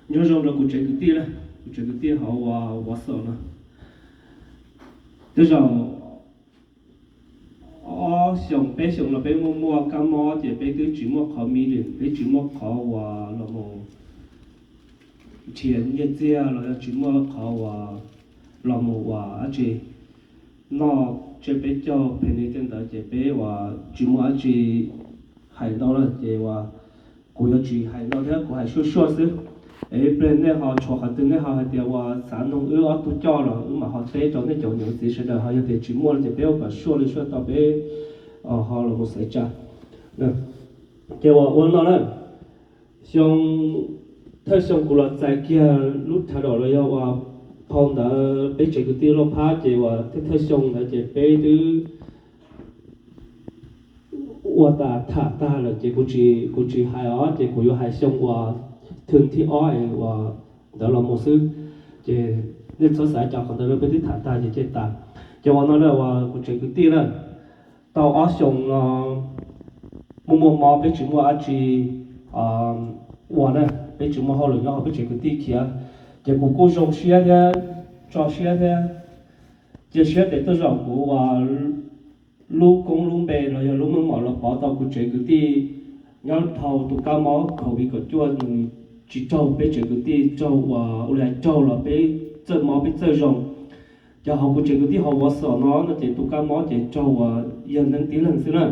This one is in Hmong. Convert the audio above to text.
Nyob zoo rau kuv tsev kwv tij, kuv tsev kwv tij hauv uas Xos no. Tej zaum ob xyoos peb xyoos los peb muaj muaj kab mob ces peb twb tsis muaj qhov mi li, peb tsis muaj qhov uas los mus nrhiav nyiaj txiag los yog tsis muaj qhov uas los mus uas dab tsi noj, ces peb caug phem li tej ntawd ces peb uas tsis muaj dab tsi hais ntau lawm ces uas kuv yuav tsis hais ntau thiab, kuv hais suaj suaj xwb. Es ib pliag nej ho tshuav qhov twg nej ho hais tias uas xav nug wb ob tug coj los wb mam ho teb rau nej cov niam txiv sawv daws, ho yog tias tsis muaj ces peb ua kom suaj li suaj tau peb ho los mus xaiv tsa. Ces uas ua no na, xyoo, thawj xyoo kuv los txais kiag lub thav daum los yog uas phau ntawv peb tsev kwv tij loj phab ces uas thawj thawj xyoo ntawd ces peb twb ua tas tham tag lawm ces kuv tsis, kuv tsis hais os, ces kuv yuav hais xyoo uas thwm thib ob es uas ntawd los mus xwb. Ces nej txhob xav cov qhov ntawd, peb twb tham tag ces cia tas. Ces uas no na uas kuv tsev kwv tij na, tau ob xyoos no muaj muaj mob, peb tsis muaj dab tsi ua na, peb tsis muaj hauj lwm nyob hauv peb tsev kwv tij khiav. Ces kuv kuj zoo siab thiab tso siab thiab cia siab tias tej zaum kuv uas lub koob lub npe los yog lub meej mom los pov tau kuv tsev kwv tij nyob dhau tus kab mob COVID kaum cuaj nws tsis raug peb tsev kwv tij, raug uas ua li raug los peb txawj mob peb txawj zoo. Ces hauv kuv tsev kwv tij hauv Xos no no ces tus kab mob ces raug uas yawg neeb tib leeg xwb na.